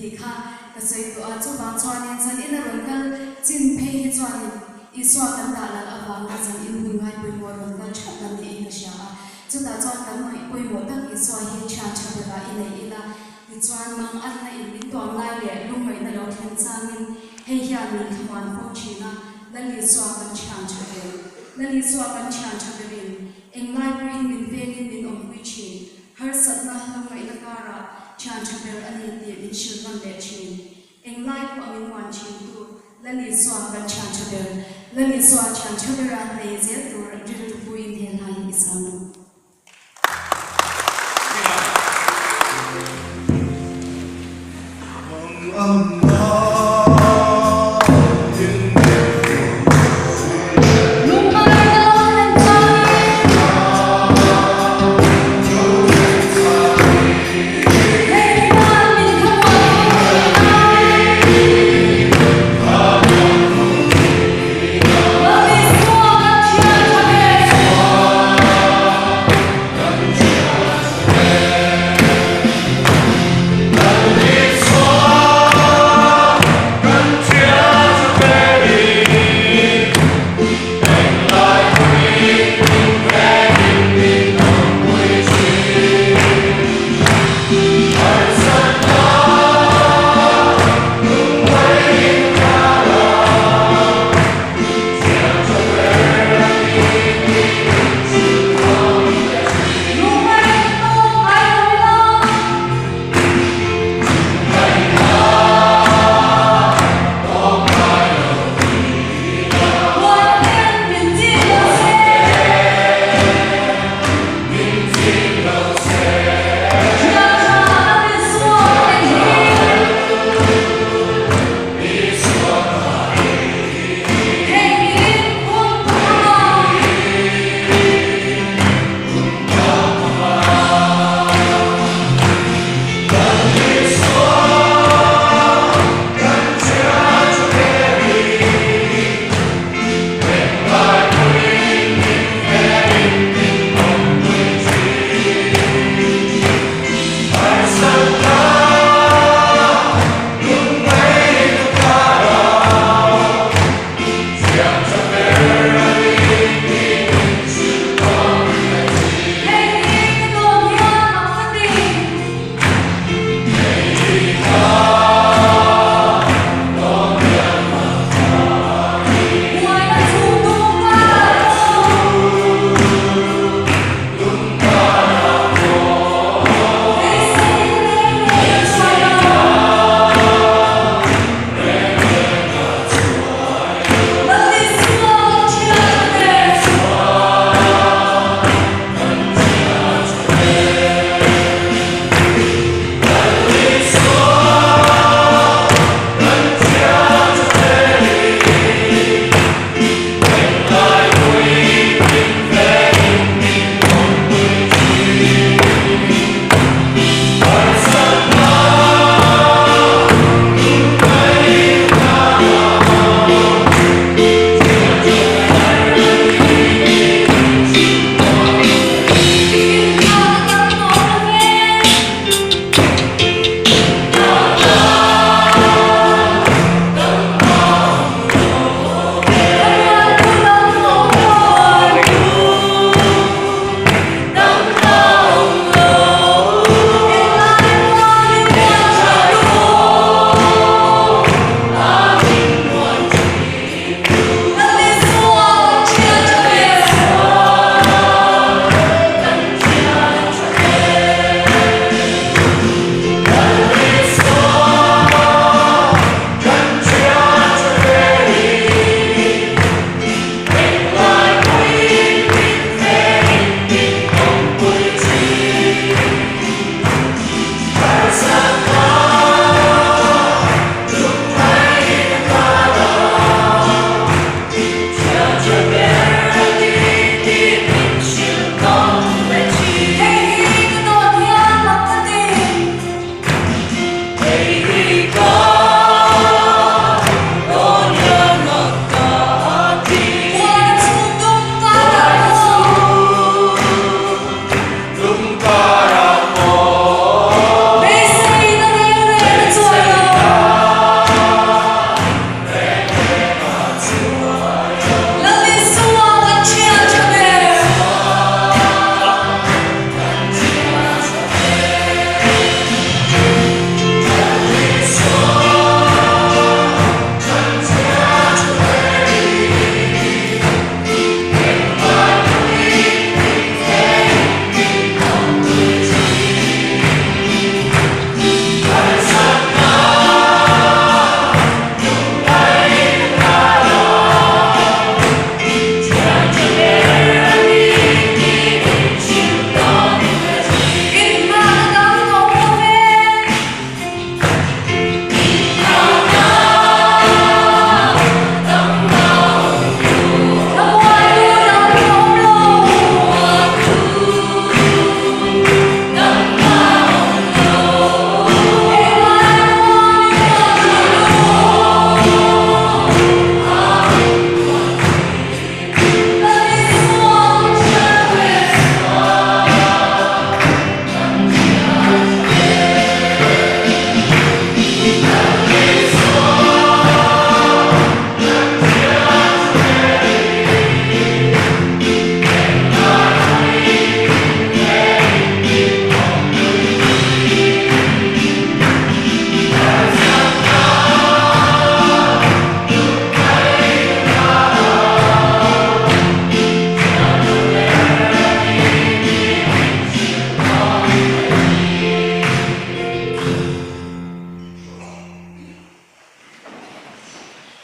tih kha ka sawi tawh a. Chuvang chuanin zanin a rawn kal chin phei hi chuanin Isua kan dah lal avanga zanin hun ngai pawimawh rawn kal theuh kan niin ka hria a. Chutah chuan kan ngaih pawimawh tak Isua hi thian tha berah i nei ila, tichuan mang anna in min tuam lai leh lungngaihna lo thlen changin hei hian min thlamuan fo thin a, Lal Isua kan thian tha ber. Lal Isua kan thian tha berin englai pawhin min vengin min awmpui thin. Harsatna lungngaihna karah thian tha ber a ni tih min hrilh nawn leh thin. Englai pawh a min muan thin tu Lal Isua kan thian tha ber. Lal Isua thian tha bera nei zel tur rilru puiin he hla hi i sang ang. Mang ang.